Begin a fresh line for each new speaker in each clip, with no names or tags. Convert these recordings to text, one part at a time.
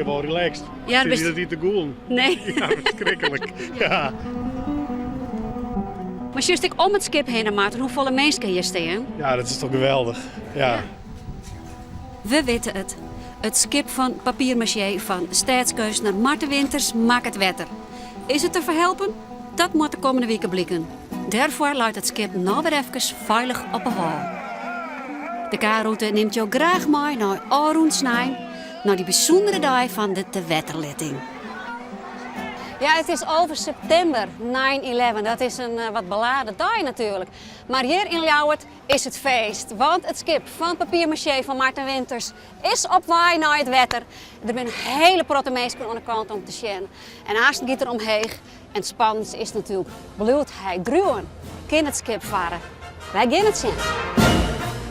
bin wol relaxed.
Ja,
Ik
bist...
sit net te gûlen.
Nee.
Ja, ferskriklik. Ja.
Mar sjochst ek om it skip hinne, Marten, hoefolle minsken hjir stean?
Ja, dat is toch geweldich. Ja.
We witte it. It skip fan papier-maché fan stêdskeunstner Marten Winters makket wetter. Is it te ferhelpen? Dat moat de kommende wike bliken. Dêrfoar leit it skip no wer efkes feilich op 'e wâl. De K-rûte nimt jo graach mei nei ôfrûn snein, nei dy bysûndere dei fan de tewetterlitting. Ja, it is 11 septimber, 9-11. Dat is in eh, wat beladen dei natuerlik. Mar hjir yn Ljouwert is it feest, want it skip fan papier-maché fan Marten Winters is op wei nei it wetter. Der binne hele protte minsken oan de kant om te sjen. En aansten giet er omheech. En it spannendste is natuerlik, bliuwt hy driuwen? Kin it skip farre? Wy gean it sjen.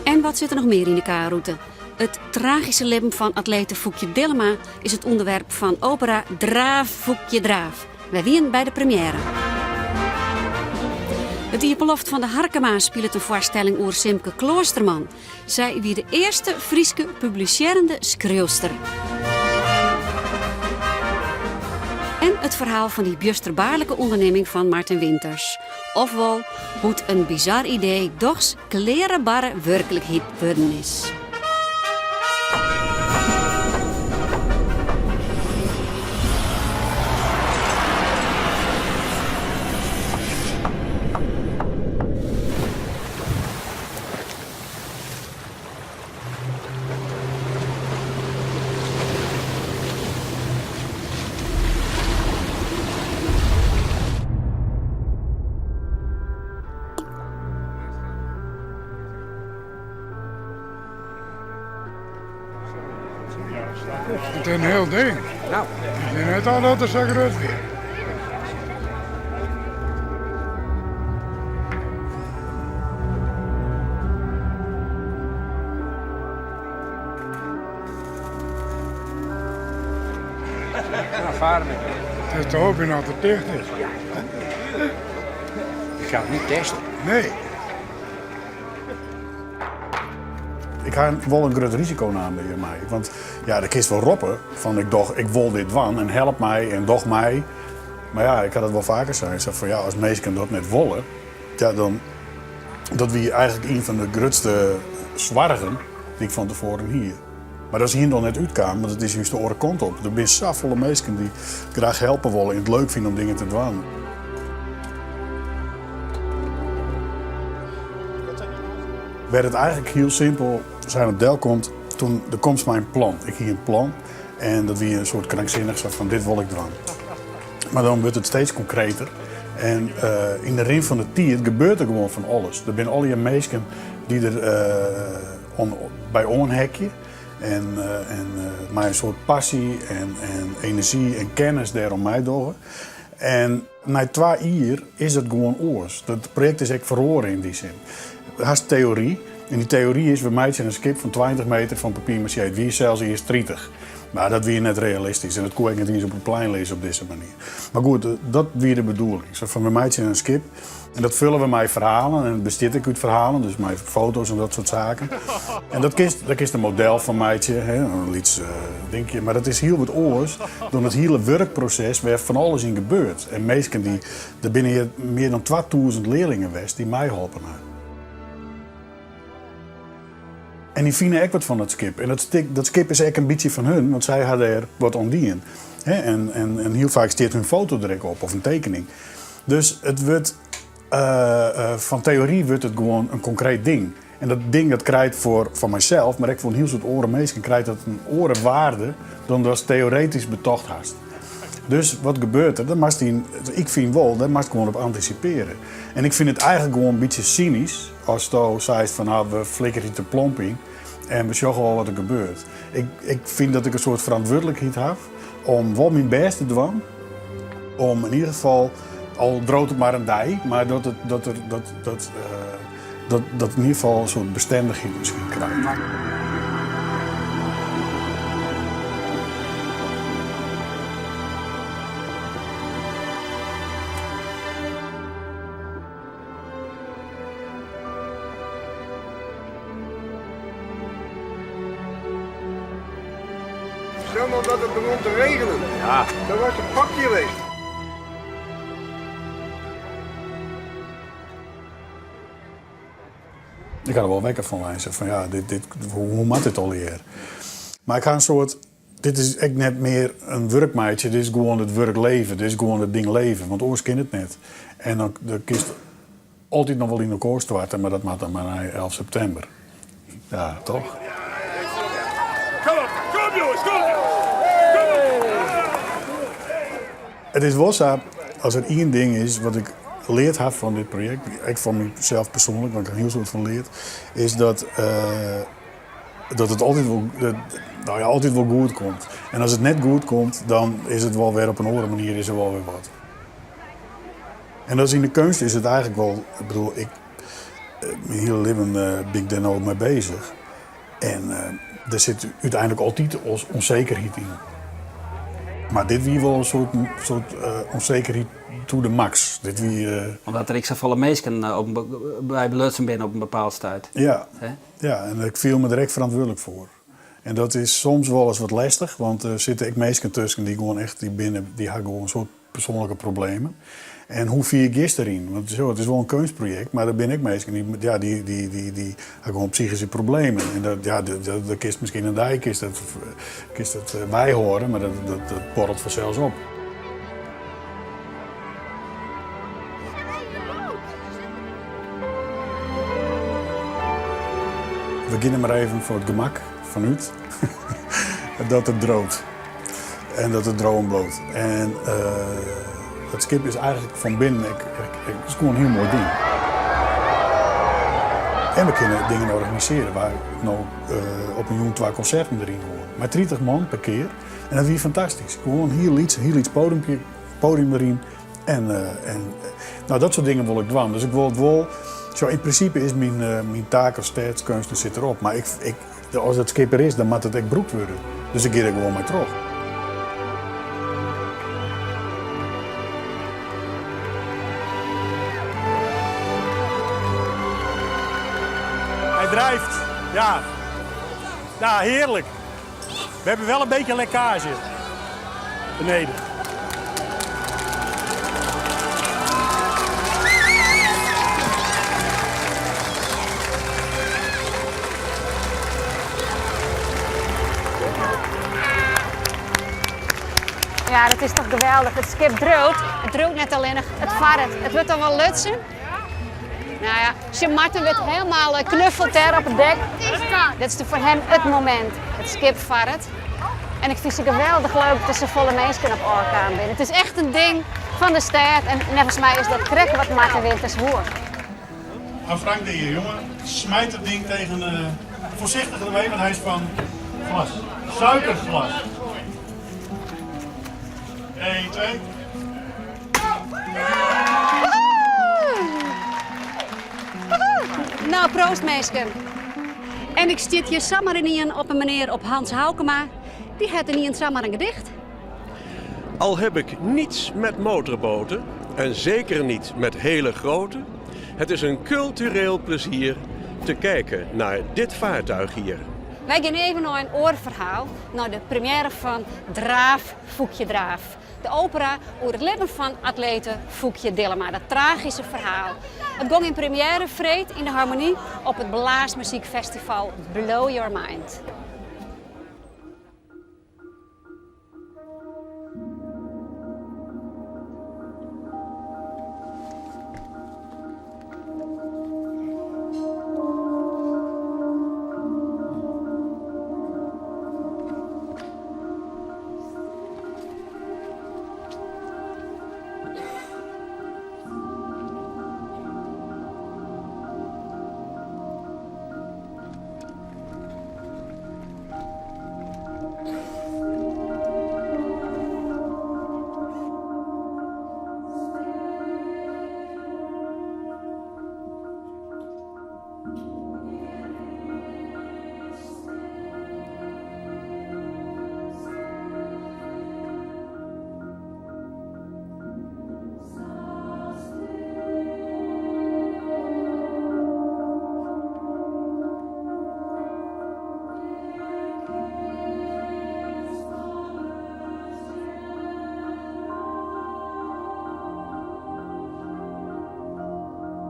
En wat sit der noch mear yn de K-rûte? It tragyske libben fan atlete Foekje Dillema is it ûnderwerp fan opera Draaf Foekje Draaf. Wy wienen by de premiêre. It Iepenloft fan de Harkema spilet in foarstelling oer Simke Kloosterman. Sy wie de earste Fryske publisearjende skriuwster. En it ferhaal fan dy bjusterbaarlike ûndernimming fan Marten Winters. Ofwol, hoe't in bizar idee dochs klearebarre wurklikheid wurden is.
It is in hiel ding.
Nou.
Ik wist net al dat er sa grut wie.
Nou, varen we.
Het is te hopen dat het ticht is.
Ik ga het niet testen.
Nee.
Ik ha wol in grut risiko naam hjirmei. Want ja, dan kinst wol roppe fan ik doch, ik wol dit dwaan en help my en doch mei. Mar ja, ik ha dat wol faker sein. Sa fan ja, as minsken dat net wolle, ja, dan dat wie eigentlik ien fan de grutste soargen dy't ik fan tefoaren hie. Mar dat is hielendal net útkaam, want it is just de oare kant op. Der binne safolle minsken dy't graach helpe wolle en it leuk fine om dingen te dwaan. Wêr't it eigentlik hiel simpel sein op delkomt, toen der komst mei in plan. Ik hie in plan en dat wie in soart kranksinnich sa fan dit wol ik dwaan. Mar dan wurdt it steeds konkreter en eh, yn de rin fan de tiid gebeurt der gewoan fan alles. Der binne allegear minsken dy't der eh, oan, by oanhekje en, eh, en mei in soart passy en, en enerzjy en kennis dêrom meidogge. En nei twa jier is it gewoan oars. Dat projekt is ek feroare yn dy sin. Hast teory en dy teory is we meitsje in skip fan 20 meter fan papier-maché. It wie sels earst 30. Mar dat wie net realistysk en dat koe ek net iens op it plein lizze op dizze manier. Mar goed, dat wie de bedoeling. Sa fan we meitsje in skip en dat fulle we mei ferhalen en it bestiet ek út ferhalen, dus mei foto's en dat soart saken. En dat kinst, dêr kinst in model fan meitsje, hè, in lyts eh, dinkje, mar dat is hiel wat oars dan it hiele wurkproses wêr fan alles yn gebeurt. En minsken dy, der binne hjir mear dan 2000 learlingen west dy't meiholpen ha. En dy fine ek wat fan dat skip. En dat, stik, dat skip is ek in bytsje fan hun, want sy ha dêr wat oan dien. Hè, en, en, en hiel faak stiet hun foto der ek op, of in tekening. Dus it wurdt, eh, eh, fan teory wurdt it gewoan in konkreet ding. En dat ding dat krijt foar, foar mysels, mar ek foar in hiel soad oare minsken, krijt dat in oare waarde dan datst teoretysk betocht hast. Dus wat gebeurt der? Dan moatst yn, ik fyn wol, dêr moatst gewoan op antisipearje. En ik fyn it eigentlik gewoan in bytsje synysk asto seist fan nou, we flikkerje de plomp yn en we sjogge wol wat der gebeurt. Ik, ik fyn dat ik in soart ferantwurdlikheid haw om wol myn bêst te dwaan om yn ieder gefal, al driuwt it mar in dei, mar dat it, dat der, dat, dat, eh, dat, dat yn ieder gefal in soart bestindichheid miskien krijt.
kwam omdat het begon te regenen.
Ja.
Dat was een pakje geweest.
Ik ha der wol wekker fan lein. Fan ja, dit, dit, hoe moat dit allegear? Mar ik ha in soart. Dit is ek net mear in wurk meitsje, dit is gewoan it wurk leve, dit is gewoan it ding leve, want oars kin it net. En dan, dan kinst altyd noch wol yn elkoar stoarte, mar dat moat dan mar nei 11 septimber. Ja, toch?
Kom op, kom op jongens, kom op! Kom op!
It is wol sa, as der ien ding is wat ik leard ha fan dit projekt, ek fan mysels persoanlik, want ik ha in hiel soad fan leard, is dat, dat it altyd wol, no ja, altyd wol goed komt. En as it net goed komt, dan is it wol wer op in oare manier is der wol wer wat. En dat is yn de keunst is it eigentlik wol, ik bedoel, ik, myn hiele libben bin ik dêr no mei beuzich. En der sit úteinlik altyd ûnsekerheid yn. Mar dit wie wol in soart ûnsekerheid to the max. Dit wie.
Omdat der ek safolle minsken by belutsen binne op in bepaald stuit.
Ja, ja, en ik fiel my der ek ferantwurdlik foar. En dat is soms wolris wat lestich, want der sitte ek minsken tusken dy't gewoan echt, dy binne, dy ha gewoan in soad persoanlike problemen. En hoe fier giest deryn? Want it is wol in keunstprojekt, mar der binne ek minsken dy, ja, dy, dy, dy, dy ha gewoan psychyske problemen. En dat, ja, dat, dat kinst miskien in dei kinst dat, kinst dat byhâlde, mar dat, dat, dat borrelt fansels op. We geane der mar even foar it gemak fanút dat it driuwt. En dat it driuwen bliuwt. En it skip is eigentlik fan binnen ek, it is gewoan in hiel moai ding. En we kinne dingen organisearje. Wy no op in jûn twa konserten deryn hân. Mei 30 man per kear. En dat wie fantastysk. Gewoan hiel lyts, hiel lyts podiumpje, podium deryn. En, en no, dat soart dingen wol ik dwaan. Dus ik wol it wol. Zo, yn prinsipe is myn, myn taak as stêdskeunstner sit derop. Mar ik, ik, as it skip der is, dan moat it ek brûkt wurde. Dus ik gean der gewoan mei troch.
Hij drijft, ja. Ja, heerlijk. We hebben wel een beetje lekkage beneden.
Ja, dat is toch geweldich. It skip driuwt. It driuwt net allinnich, it fart. It wurdt dan wol lutsen. Nou ja, Sint Marten wurdt hielendal knuffeld dêr op it dek. Dit is foar him it momint. It skip fart. En ik fyn it geweldich leuk dat der safolle minsken op ôfkaam binne. It is echt in ding fan de stêd en neffens my is dat krekt wat Marten Winters woe.
Nou Frank de heer, jongen, smijt het ding tegen, voorzichtig ermee, want hij is van glas. Suikerglas. 1, 2.
Nou, proost minsken. En ik stjit hjir samar ynien op in menear op Hans Houkema. Dy hat ynien samar in gedicht.
Al heb ik niets met motorboten en zeker niet met hele grote. Het is een cultureel plezier te kijken naar dit vaartuig hier.
Wy gean even nei in oar ferhaal, nei de première fan Draaf, Foekje Draaf. De opera oer it libben fan atlete Foekje Dillema, dat tragyske ferhaal. It gong yn première freed yn de Harmonie op it blaasmuzykfestival Blow Your Mind.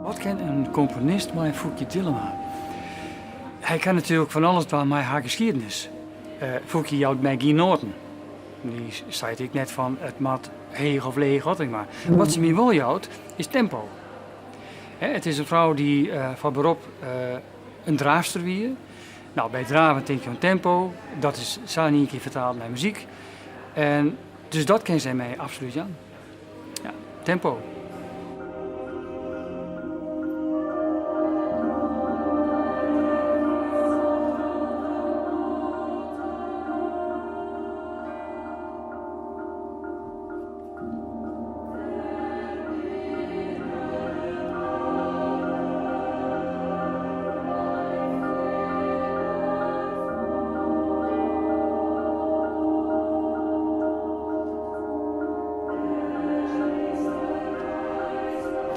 Wat kin in komponist mei Foekje Dillema? Hy kin natuerlik fan alles dwaan mei har geskiednis. Foekje jout my gjin noaten. Dy seit ek net fan it moat heech of leech, wat ek mar. Wat se my wol jout, is tempo. It is in frou dy't fan berop in draafster wie. No, by draven tink je oan tempo. Dat is sa yn ien kear fertaald nei muzyk. En dus dat kin sy my absolút jaan. Ja, tempo.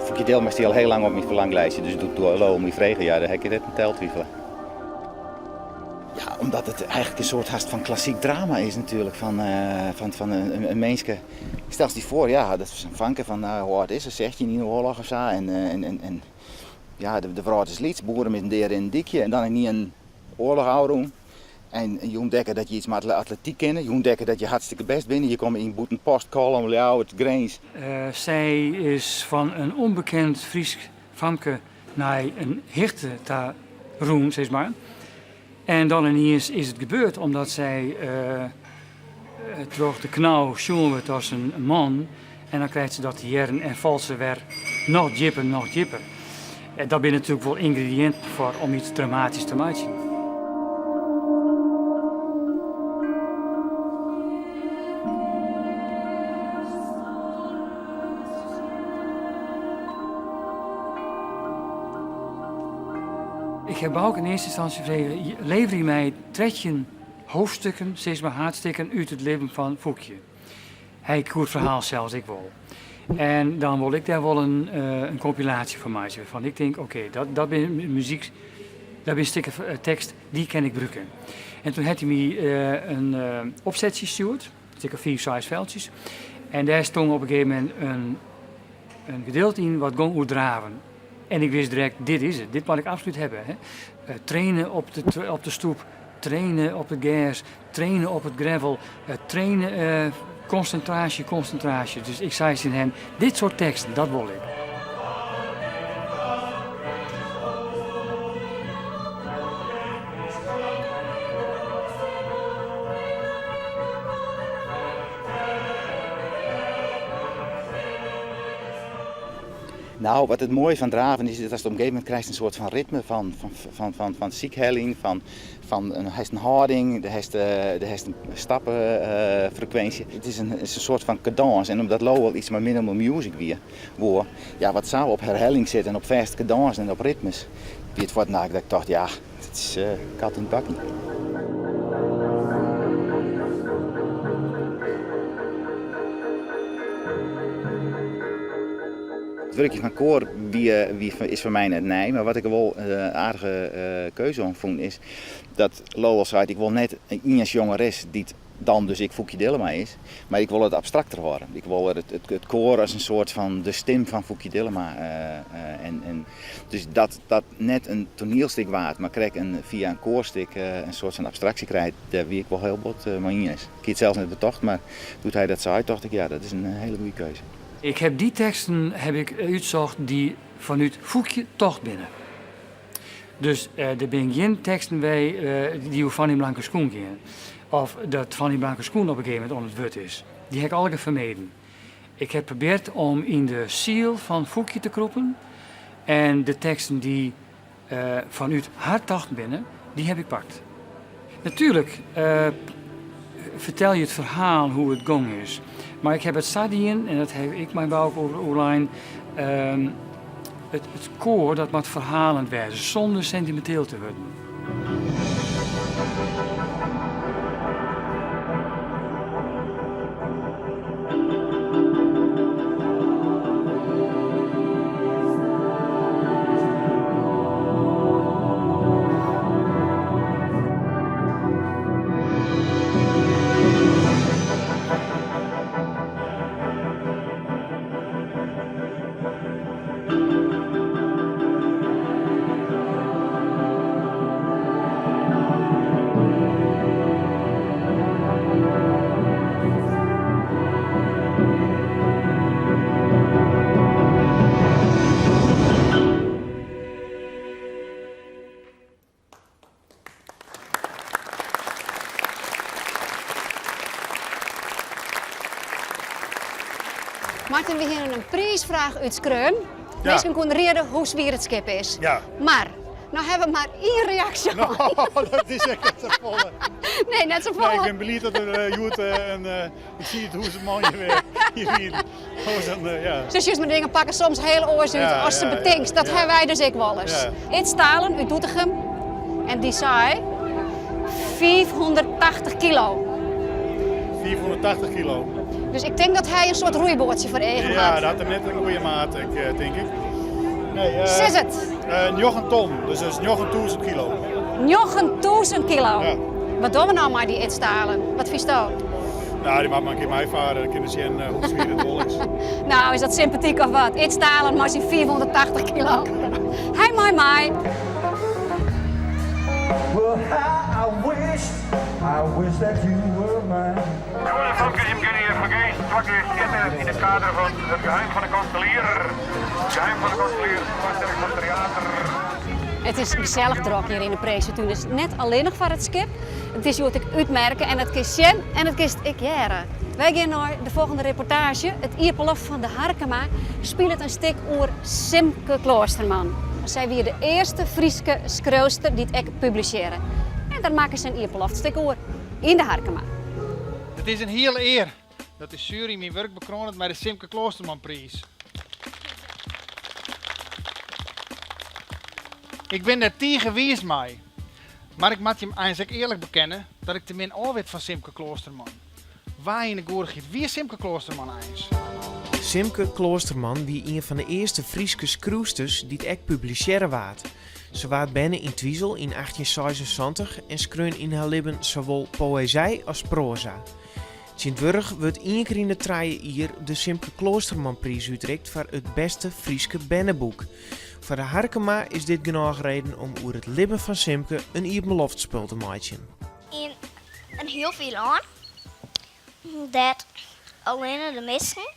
Foekje Dillema stie al hiel lang op myn ferlanglistje, dus doe't Lo my frege, ja, dêr ha ik net oan twivele. Ja, omdat it eigentlik in soart hast fan klassyk drama is natuerlik, fan, fan, fan in minske. Stelst dy foar, ja, dat is in fanke fan, hoe âld is se, 16 yn de oarloch of sa, en, en, en ja, de wrâld is lyts, boeren is in dea rinnend dykje en dan yn oarloch ôfrûn. En je ûntdekke dat je iets mei atletyk kinne, je ûntdekke dat je hartstikke bêst binne, je komme yn Bûtenpost, Kollum, Ljouwert, Grins.
Sy is fan in ûnbekend Frysk famke nei in hichte ta rûn, sis mar. En dan ieniens is it gebeurd omdat sy troch de knau sjoen wurdt as in man en dan krijt se dat te hearren en falt se wer noch djipper, noch djipper. Dat binne natuerlik wol yngrediïnten foar om iets dramatysk te meitsjen. Ik ha Bauke yn earste ynstânsje frege, leverje my 13 hoofdstukken, sis mar haadstikken, út it libben fan Foekje. Hy koe it ferhaal sels ek wol. En dan wol ik dêr wol in, in kompilaasje fan meitsje. Wêrfan ik tink, oké, dat, dat binne muzyk, dat binne stikken tekst, dy kin ik brûke. En toen hat hy my in opsetsje stjoerd, stik of fiif, seis feltsjes. En dêr stong op in gegeven momint in, in gedeelte yn wat gong oer draven. En ik wist direkt, dit is it, dit moat ik absolút hawwe. Hè. Traine op de, op de stoep, traine op it gers, traine op it gravel, traine, konsintraasje, konsintraasje. Dus ik sei tsjin him, dit soart teksten, dat wol ik.
Nou, wat it moaie fan draven is, is datst op in gegeven momint krijst in soart fan ritme fan, fan, fan, fan sykhelling, fan, fan in, hast in hâlding, hast, hast in stappefrekwinsje. It is in, is in soart fan kadâns en omdat Lowell iets mei minimal music wie, woe, ja, wat sa op herhelling sit en op fêste kadânsen en op ritmes, wie it fuortendalik dat ik tocht, ja, dit is kat yn it bakkie. It wurkjen fan koar wie, wie, is foar my net nij, mar wat ik wol in aardige keuze oan fûn is dat Lowell seit, ik wol net ien sjongeres dy't dan dus ek Foekje Dillema is, mar ik wol it abstrakter hâlde. Ik wol it, it, it koar as in soart fan de stim fan Foekje Dillema. En, en dus dat dat net in toanielstik waard, mar krekt in, fia in koarstik in soart fan abstraksje krijt, dêr wie ik wol hiel bot mei iens. Ik hie it sels net betocht, mar doe't hy dat sei, tocht ik, ja, dat is in hiele goede keuze.
Ik heb dy teksten heb ik útsocht dy't fanút Foekje tocht binne. Dus der binne gjin teksten by dy't oer Fanny Blankers-Koen gean. Of dat Fanny Blankers-Koen op in gegeven momint oan it wurd is. Dy ha ik allegear fermeden. Ik ha probearre om yn de siel fan Foekje te krûpen en de teksten dy't fanút har tocht binne, dy ha ik pakt. Natuerlik fertel je it ferhaal hoe't it gong is. Mar ik ha it sa dien, en dat ha ik mei Bauke oerlein, it koar dat moat ferhalend wêze, sûnder sentiminteel te wurden.
Minsken, we hiene in priisfraach útskreaun.
Ja.
Minsken koene riede hoe swier it skip is.
Ja.
Mar, no hawwe we mar ien reaksje
No, dat is ek net safolle.
Nee, net safolle.
Nee, ik bin bliid dat der hjoed in ik zie it hûs manlju wer hjir wienen. Oars dan, ja.
Sis mar dingen pakke soms hiel oars út
Ja,
as se
ja, ja,
betinkst. Dat
ja.
hawwe wy dus ek wolris.
Ja.
Ids Talen út Doetinchem en dy sei 580 kilo.
580 kilo.
Dus ik tink dat hy in soart roeiboatsje foar eagen
Ja,
hat.
dat hat er net in goede maat, ik, eh, tink ik. Nee, eh,
Sis it.
eh, 9 ton, dus dat is 9000 kilo.
9000 kilo.
Ja.
Wat dogge we no mei dy Ids Talen? Wat fynsto?
Nou, dy moat mar in kear meifare, dan kinne we sjen eh, hoe swier it wol is.
Nou, is dat sympatyk of wat? Ids Talen mei syn 580 kilo. Hy mei mei.
Well, I wish, I wish that you were mine.
Jongen, Famke, jim kinne hjir fergees twa kear sjitte yn it kader fan Het Geheim van de Kanselier. Het Geheim van de Kanselier, foarstelling fan Tryater.
It is gesellich drok hjir yn de Prinsetún. Dus net allinnich foar it skip. It is hjoed ek útmerke en dat kinst sjen en dat kinst ek hearre. Wy gean nei de folgjende reportaazje. It Iepenloft fan de Harkema spilet in stik oer Simke Kloosterman. Sy wie de earste Fryske skriuwster dy't ek publisearre. En dêr makke se in iepenloftstik oer yn de Harkema.
It is in hiele ear dat de sjuery myn wurk bekroanet mei de Simke Kloostermanpriis. Ik bin dêr tige wiis mei. Mar ik moat jim eins ek earlik bekenne dat ik te min ôfwit fan Simke Kloosterman. Wa yn 'e goedichheid wie Simke Kloosterman eins?
Simke Kloosterman wie ien fan de earste Fryske skriuwsters dy't ek publisearre waard. Se waard berne yn Twizel yn 1876 en skreaun yn har libben sawol poëzij as proaza. Tsjintwurdich wurdt ien kear yn de trije jier de Simke Kloostermanpriis útrikt foar it bêste Fryske berneboek. Foar de Harkema is dit genôch reden om oer it libben fan Simke in iepenloftspul te meitsjen.
Yn in hiel fier lân, dêr't allinne de minsken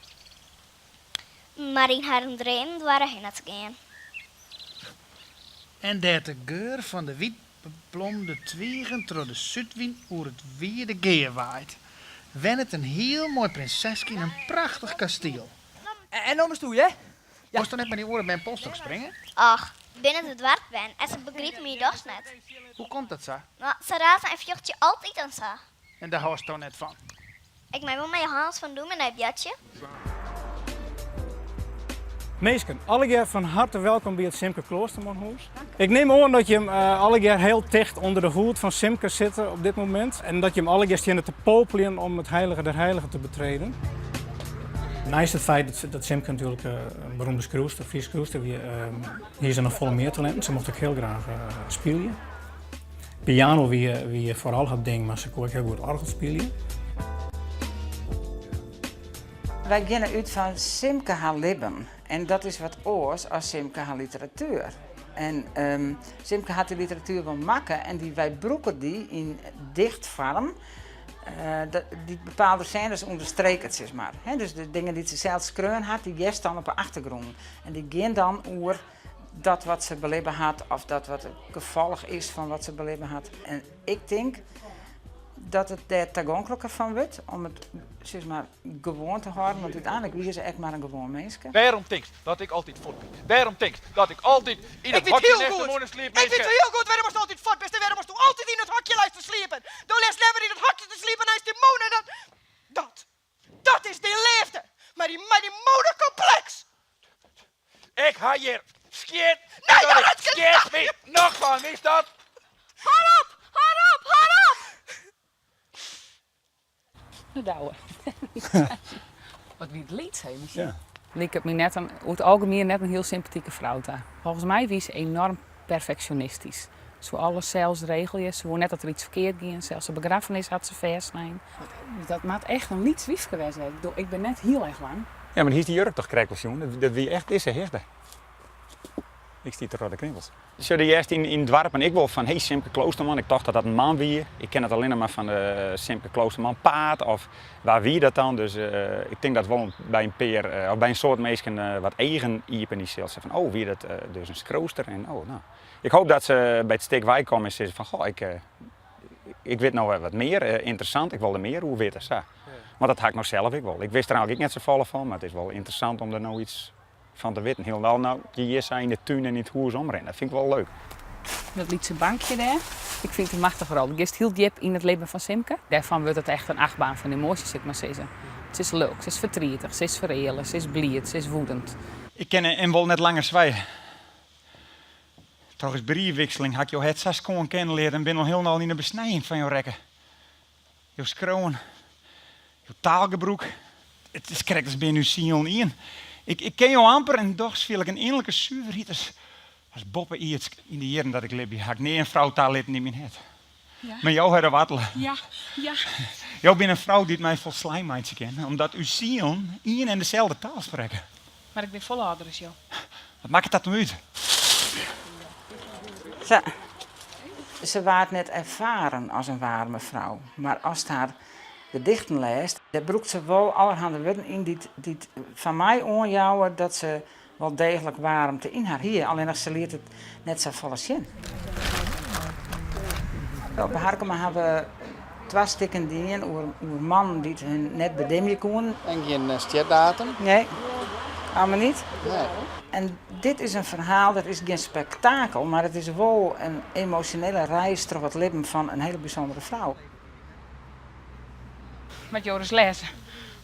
mar yn harren dreamen doare hinne te gean.
En dêr't de geur fan de wyt beblomde twigen troch de súdwyn oer it wide gea waait, wennet in hiel moai prinseske yn in prachtich kastiel.
En no moatst oer, hear.
Wolst dan net mei dy oare bern polsstôk springe?
Och, binne de doarpsbern en se begripe my dochs net.
Hoe komt dat sa?
No, se raze en fjochtsje altyd en sa.
En dêr hâldsto net fan?
Ik mei wol mei Johannes fan dûmny boartsje.
Minsken, allegear fan harte welkom by it Simke Kloostermanhûs. Ik nim oan dat jim allegear hiel ticht ûnder de hûd fan Simke sitte op dit momint en dat jim allegear steane te popeljen om it Heilige der Heiligen te betreden. Neist it feit dat Simke natuerlik in beroemde skriuwster, Fryske skriuwster wie, hie se noch folle mear talinten. Se mocht ek hiel graach spylje. Piano wie, wie foaral har ding, mar se koe ek hiel goed oargel spylje.
Wy geane út fan Simke har libben en dat is wat oars as Simke har literatuer. En Simke hat dy literatuer wol makke en dy, wy brûke dy yn dichtfoarm dy't bepaalde sênes ûnderstreket, sis mar. Dus de dingen dy't se sels skreaun hat, dy hearst dan op 'e achtergrûn. En dy gean dan oer dat wat se belibbe hat of dat wat it gefolch is fan wat se belibbe hat. En ik tink dat it dêr tagonkliker fan wurdt om it sis mar gewoan te hâlden, want úteinlik wie se ek mar in gewoan minske.
Wêrom tinkst dat ik altyd fuort bin? Wêrom tinkst dat ik altyd yn it hokje neist de moanne sliep,
Ik wit hiel goed wêrom'tst altyd fuort bist en wêrom'tsto altyd yn it hokje leist te sliepen. Do leist leaver yn it hokje te sliepen neist dy moanne dan dat. Dat is dyn leafde mei dy mei dy moanekompleks.
Ik ha hjir skjin.
Nee, ja, dat
skjit my noch fan, witst dat?
Hâld op! Hâld op! Hâld op!
De Douwe. Wat wie it lyts, hè, Michel?
Ja.
Liket my net in, oer it algemien net in hiel sympatike frou ta. Folgens my wie se enorm perfeksjonistysk. Se woe alles sels regelje, se woe net dat der iets ferkeard gie. Sels de begraffenis hat se fêstlein. Dat moat echt in lyts wyfke west wêze. Ik bedoel, ik bin net hiel erch lang.
Ja, mar hiest dy jurk toch krekt wol sjoen? Dat wie echt dizze hichte. Ik stie troch de knibbels. Sjoch, do hearst yn yn doarpen ek wol fan, hey Simke Kloosterman, ik tocht dat dat in man wie. Ik ken it allinne mar fan de Simke Kloosterman paad of wa wie dat dan? Dus ik tink dat wol by in pear of by in soad minsken wat eagen iepen dy sil. Fan oh, wie dat dus in skriuwster en oh, no. Ik hoop dat se by it stik weikomme en sizze fan goh, ik ik wit no wer wat mear, ynteressant, ik wol der mear oer witte, sa. Want dat ha ik no sels ek wol. Ik wist der eigentlik ek net safolle fan, mar it is wol ynteressant om der no iets fan te witten. Hielendal no je hjir sa yn de tún en yn it hûs omrinne. Dat fyn ik wol leuk.
Dat lytse bankje dêr. Ik fyn it in machtige rol. Do giest hiel djip yn it libben fan Simke. Dêrfan wurdt it echt in achtbaan fan emoasjes, sil ik mar sizze. Se is lulk, se is fertrietich, se is fereale, se is bliid, se is woedend.
Ik kin en wol net langer swije. Troch ús briefwikseling ha ik jo hert sa skoan kennen leard en bin al hielendal yn 'e besnijing fan jo rekke. Jo skriuwen, jo taalgebrûk, it is krekt as binne ús sielen ien. Ik, ik ken jo amper en dochs fiel ik in ynlike suverheid as, as boppe-ierdsk. Yn de jierren dat ik libje ha ik nea in frou talitten yn myn hert.
Ja.
Mar jo ha de woartele.
Ja, ja.
Jo binne in frou dy't my folslein meitsje kin, omdat ús sielen ien en deselde taal sprekke.
Mar ik bin folle âlder as jo.
Wat makket dat no út?
Sa. Se waard net erfaren as in waarme frou, mar ast har gedichten lêst, dêr brûkt se wol allerhande wurden yn dy't, dy't foar my oanjouwe dat se wol deeglik waarmte yn har hie, allinnich se liet it net safolle sjen. Op de Harkema ha we twa stikken dien oer, oer mannen dy't hun net bedimje koenen.
En gjin stjerdatum?
Nee, allemaal niet.
Nee.
En dit is in ferhaal, dat is gjin spektakel, mar it is wol in emosjonele reis troch it libben fan in hiele bysûndere frou.
Moat jo ris lêze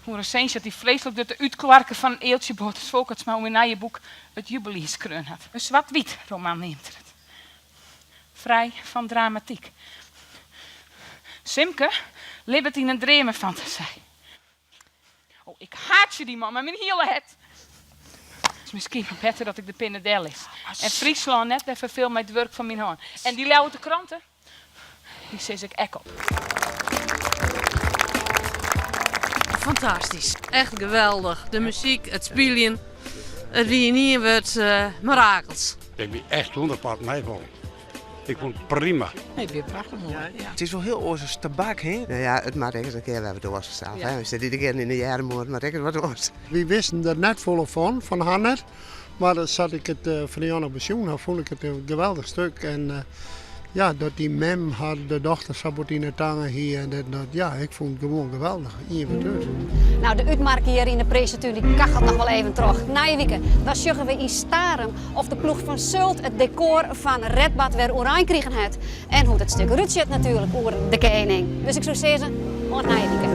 hoe resinsje dat dy freeslik grutte útkloarke fan Eeltsje Botes Folkertsma oer myn nije boek It Jubeljier skreaun hat. In swart-wyt roman neamt er it. Frij fan dramatyk. Simke libbet yn in dreamefantasy. Oh, ik haatsje dy man mei myn hiele hert. It is miskien mar better dat ik de pinne dellis. En Fryslân net wer ferfeel mei it wurk fan myn hân. En dy Ljouwerter Krante, dy sis ik ek op.
Fantastysk, echt geweldich. De muzyk, it spyljen, it wie yn ien wurd mirakels.
Ik wie echt 100 part meifollen. Ik fûn it prima.
Nee, it wie prachtich moai.
Ja. It is wol hiel oars as tabak, hè?
No ja, it moat ek ris in kear wer wat oars fansels.
Ja.
Hè? We sitte iedere kear yn de earmoed, moat ek ris wat oars.
Wy wisten der net folle fan, fan har net. Mar sa't ik it fan de Janne besjoen ha, fûn ik it in geweldich stuk. En ja, dat dy mem har de dochter sa bot yn 'e tange hie en dit en dat, ja, ik fûn it gewoan geweldich. Ien wurd út.
Nou, de útmark hjir yn de Prinsetún dy kachelt noch wol even troch. Nije wike, dan sjogge we yn Starum oft de ploech fan Sult it dekor fan Redbad wer oerein krigen hat. En hoe't it stik derút sjocht natuerlik oer de kening. Dus ik soe sizze, oant nije wike.